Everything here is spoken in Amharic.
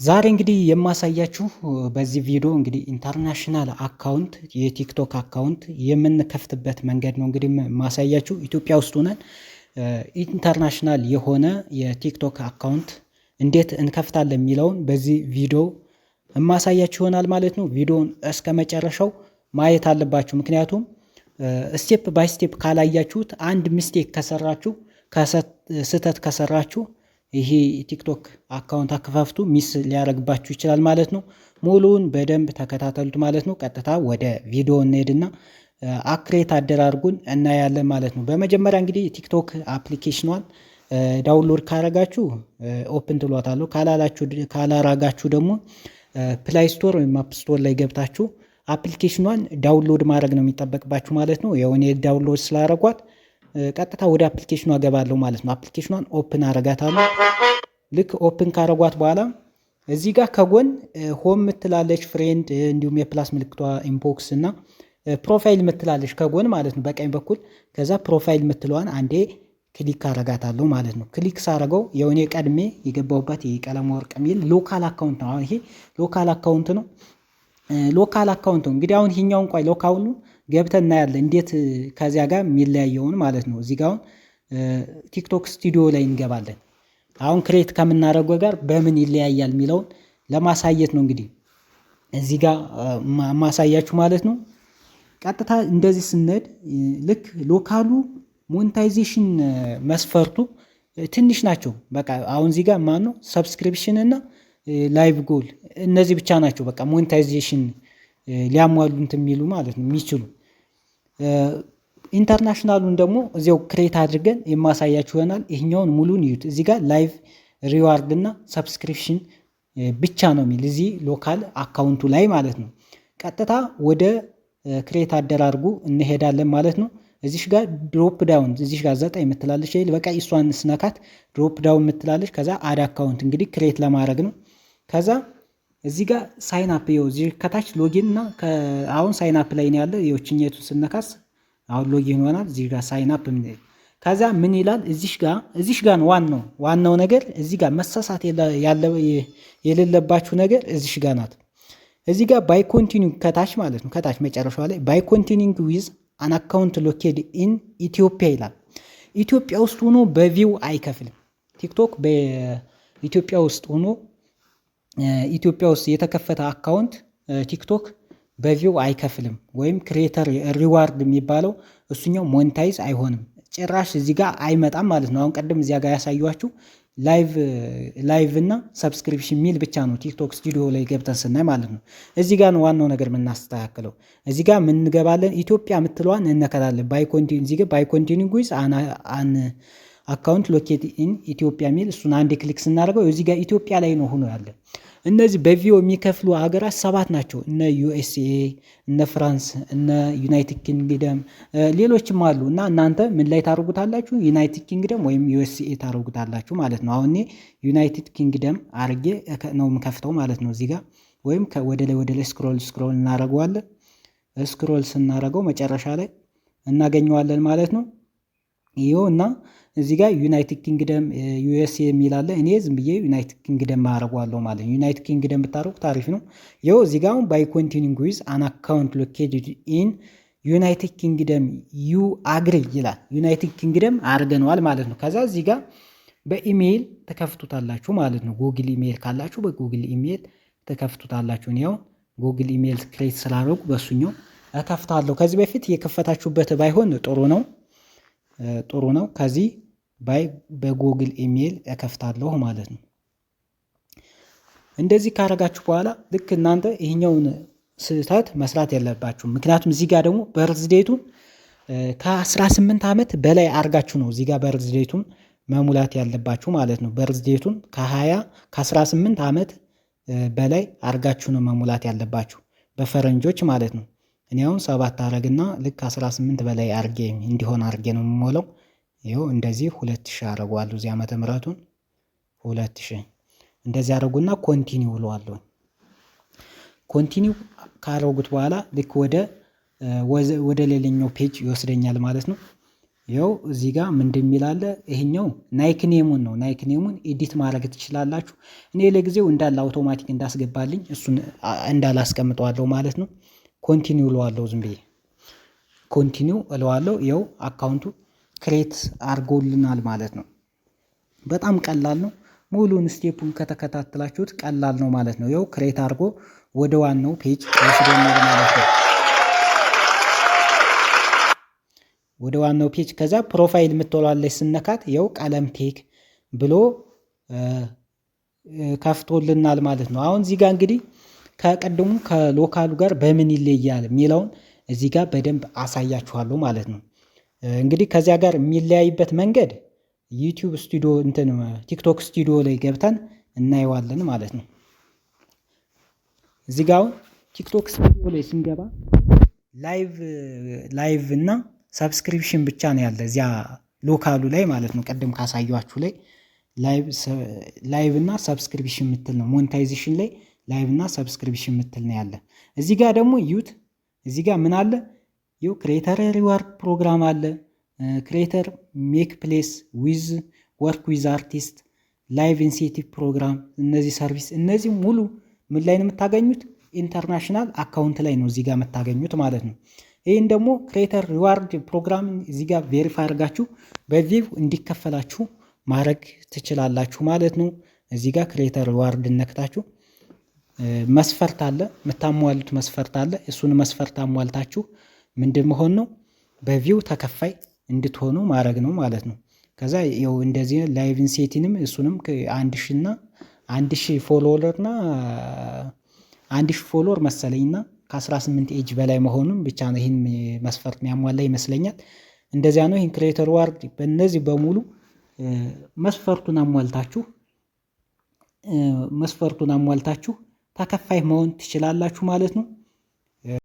ዛሬ እንግዲህ የማሳያችሁ በዚህ ቪዲዮ እንግዲህ international account የቲክቶክ account የምንከፍትበት መንገድ ነው። እንግዲህ ማሳያችሁ ኢትዮጵያ ውስጥ ሆነን international የሆነ የቲክቶክ account እንዴት እንከፍታለን የሚለውን በዚህ ቪዲዮ የማሳያችሁ ይሆናል ማለት ነው። ቪዲዮውን እስከ መጨረሻው ማየት አለባችሁ። ምክንያቱም step by step ካላያችሁት አንድ mistake ከሰራችሁ፣ ስህተት ከሰራችሁ ይሄ ቲክቶክ account አከፋፍቱ miss ሊያደርግባችሁ ይችላል ማለት ነው። ሙሉውን በደንብ ተከታተሉት ማለት ነው። ቀጥታ ወደ ቪዲዮ እንሄድና create አደራርጉን እናያለን ማለት ነው። በመጀመሪያ እንግዲህ ቲክቶክ application ኗን download ካረጋችሁ open ትሏታላችሁ። ካላላችሁ ካላራጋችሁ ደግሞ Play Store ወይም App Store ላይ ገብታችሁ application ኗን download ማድረግ ነው የሚጠበቅባችሁ ማለት ነው። ያው እኔ download ስላረጓት ቀጥታ ወደ application ኗ ገባለሁ ማለት ነው። Application ኗን open አረጋታለሁ። ልክ open ካረጓት በኋላ እዚህ ጋር ከጎን home ምትላለች፣ friend፣ እንዲሁም የ plus ምልክቷ፣ inbox እና profile ምትላለች ከጎን ማለት ነው በቀኝ በኩል። ከዛ profile ምትለዋን አንዴ click አረጋታለሁ ማለት ነው። Click ሳረገው የሆነ ቀድሜ የገባሁበት የቀለም ወርቅ የሚል local account ነው። አሁን ይሄ local account ነው። Local account ነው። እንግዲህ አሁን ይሄኛውን ቆይ local ኡ ገብተን እናያለን እንዴት ከዚያ ጋር የሚለያየውን ማለት ነው። እዚህ ጋር አሁን ቲክቶክ ስቱዲዮ ላይ እንገባለን። አሁን create ከምናደርገው ጋር በምን ይለያያል የሚለውን ለማሳየት ነው እንግዲህ እዚህ ጋር ማሳያችሁ ማለት ነው። ቀጥታ እንደዚህ ስንሄድ ልክ local ኡ monetization መስፈርቱ ትንሽ ናቸው። በቃ አሁን እዚህ ጋር ማነው subscription እና live goal እነዚህ ብቻ ናቸው። በቃ monetization ሊያሟሉ እንትን የሚሉ ማለት ነው የሚችሉ። International ኡን ደግሞ እዚያው create አድርገን የማሳያችሁ ይሆናል። ይሄኛውን ሙሉን እዩት። እዚህ ጋር live reward እና subscription ብቻ ነው የሚል እዚህ local account ኡ ላይ ማለት ነው። ቀጥታ ወደ create አደራርጉ እንሄዳለን ማለት ነው። እዚሽ ጋር drop down እዚሽ ጋር 9 የምትላለች ይል በቃ እሷን ስነካት drop down የምትላለች። ከዛ add account እንግዲህ create ለማድረግ ነው። ከዛ እዚህ ጋር sign up፣ ይኸው እዚህ ከታች login እና አሁን sign up ላይ ነው ያለ። ይኸው ስነካስ አሁን login ይሆናል። እዚህ ጋር sign up፣ ከዛ ምን ይላል? እዚሽ ጋር ነው ዋናው ነገር፣ እዚህ ጋር መሳሳት ያለ የሌለባችሁ ነገር እዚሽ ጋር ናት። እዚህ ጋር by continue ከታች ማለት ነው፣ ከታች መጨረሻዋ ላይ by continuing with an account located in Ethiopia ይላል። ኢትዮጵያ ውስጥ ሆኖ በ view አይከፍልም። ቲክቶክ በኢትዮጵያ ውስጥ ሆኖ ኢትዮጵያ ውስጥ የተከፈተ account ቲክቶክ በ view አይከፍልም። ወይም creator reward የሚባለው እሱኛው monetize አይሆንም። ጭራሽ እዚህ ጋር አይመጣም ማለት ነው። አሁን ቀደም እዚያ ጋር ያሳየኋችሁ live እና subscription የሚል ብቻ ነው ቲክቶክ ስቱዲዮ ላይ ገብተን ስናይ ማለት ነው። እዚህ ጋር ነው ዋናው ነገር የምናስተካክለው። እዚህ ጋር የምንገባለን፣ ኢትዮጵያ የምትለዋን እንነካታለን። By continue እዚህ ጋር by continuing with an account located in Ethiopia የሚል እሱን አንዴ click ስናደርገው እዚህ ጋር ኢትዮጵያ ላይ ነው ሆኖ ያለ። እነዚህ በ view የሚከፍሉ ሀገራት ሰባት ናቸው። እነ USA፣ እነ France፣ እነ United Kingdom፣ ሌሎችም አሉ። እና እናንተ ምን ላይ ታደርጉታላችሁ? United Kingdom ወይም USA ታደርጉታላችሁ ማለት ነው። አሁን እኔ United Kingdom አርጌ ነው የምከፍተው ማለት ነው። እዚህ ጋር ወይም ወደ ላይ scroll scroll እናደርገዋለን። Scroll ስናደርገው መጨረሻ ላይ እናገኘዋለን ማለት ነው። ይኸው እና እዚህ ጋር United Kingdom፣ USA የሚል አለ። እኔ ዝም ብዬ United Kingdom አደርገዋለሁ ማለት ነው። United Kingdom ብታደርጉት አሪፍ ነው። ይኸው እዚህ ጋር አሁን by continuing with an account located in United Kingdom you agree ይላል። United Kingdom አድርገነዋል ማለት ነው። ከዛ እዚህ ጋር በኢሜይል ትከፍቱታላችሁ ማለት ነው። Google email ካላችሁ በ Google email ትከፍቱታላችሁ። እኔ ያው Google email create ስላደረጉ በሱኛው እከፍታለሁ። ከዚህ በፊት የከፈታችሁበት ባይሆን ጥሩ ነው፣ ጥሩ ነው። ከዚህ by በ Google email እከፍታለሁ ማለት ነው። እንደዚህ ካረጋችሁ በኋላ ልክ እናንተ ይሄኛውን ስህተት መስራት የለባችሁም። ምክንያቱም እዚህ ጋር ደግሞ birth date ኡን ከ18 ዓመት በላይ አርጋችሁ ነው እዚህ ጋር birth date ኡን መሙላት ያለባችሁ ማለት ነው። Birth date ኡን ከ20 ከ18 ዓመት በላይ አርጋችሁ ነው መሙላት ያለባችሁ በፈረንጆች ማለት ነው። እኔ አሁን 7 አረግና ልክ 18 በላይ አርጌ እንዲሆን አርጌ ነው የምሞላው። ይኸው እንደዚህ 2000 አረገዋለሁ፣ እዚህ ዓመተ ምህረቱን 2000 እንደዚህ አረጉና continue እለዋለሁ። Continue ካረጉት በኋላ ልክ ወደ ሌላኛው page ይወስደኛል ማለት ነው። ይኸው እዚህ ጋር ምንድን የሚል አለ? ይሄኛው nickname ኡን ነው። Nickname ኡን edit ማድረግ ትችላላችሁ። እኔ ለጊዜው እንዳለ አውቶማቲክ እንዳስገባልኝ እሱን እንዳለ አስቀምጠዋለሁ ማለት ነው። Continue እለዋለሁ፣ ዝም ብዬ continue እለዋለሁ። ይኸው account ኡ create አድርጎልናል ማለት ነው። በጣም ቀላል ነው። ሙሉን step ኡን ከተከታተላችሁት ቀላል ነው ማለት ነው። ይኸው create አድርጎ ወደ ዋናው page ወስዶናል ማለት ነው። ወደ ዋናው page ከዛ profile የምትለዋለች ስነካት ይኸው ቀለም ቴክ ብሎ ከፍቶልናል ማለት ነው። አሁን እዚህ ጋር እንግዲህ ከቅድሙ ከ local ኡ ጋር በምን ይለያል የሚለውን እዚህ ጋር በደንብ አሳያችኋለሁ ማለት ነው። እንግዲህ ከዚያ ጋር የሚለያይበት መንገድ YouTube Studio፣ እንትን TikTok Studio ላይ ገብተን እናየዋለን ማለት ነው። እዚህ ጋር አሁን TikTok Studio ላይ ስንገባ live እና subscription ብቻ ነው ያለ እዚያ local ኡ ላይ ማለት ነው። ቅድም ካሳያችሁ ላይ live እና subscription የምትል ነው። Monetization ላይ live እና subscription የምትል ነው ያለ። እዚህ ጋር ደግሞ ዩት እዚህ ጋር ምን አለ? ይኸው creator reward program አለ። Creator marketplace with work with artist፣ live incentive program፣ እነዚህ service፣ እነዚህ ሙሉ ምን ላይ ነው የምታገኙት? International account ላይ ነው እዚህ ጋር የምታገኙት ማለት ነው። ይህን ደግሞ creator reward program እዚህ ጋር verify አድርጋችሁ በ view እንዲከፈላችሁ ማድረግ ትችላላችሁ ማለት ነው። እዚህ ጋር creator reward ነክታችሁ መስፈርት አለ፣ የምታሟሉት መስፈርት አለ። እሱን መስፈርት አሟልታችሁ ምንድን መሆን ነው? በ view ተከፋይ እንድትሆኑ ማድረግ ነው ማለት ነው። ከዛ ያው እንደዚህ live incentive ንም እሱንም 1000 እና 1000 follower እና 1000 follower መሰለኝና ከ18 ኤጅ በላይ መሆኑን ብቻ ነው ይህን መስፈርት የሚያሟላ ይመስለኛል። እንደዚያ ነው። ይህን creator reward በእነዚህ በሙሉ መስፈርቱን አሟልታችሁ ተከፋይ መሆን ትችላላችሁ ማለት ነው።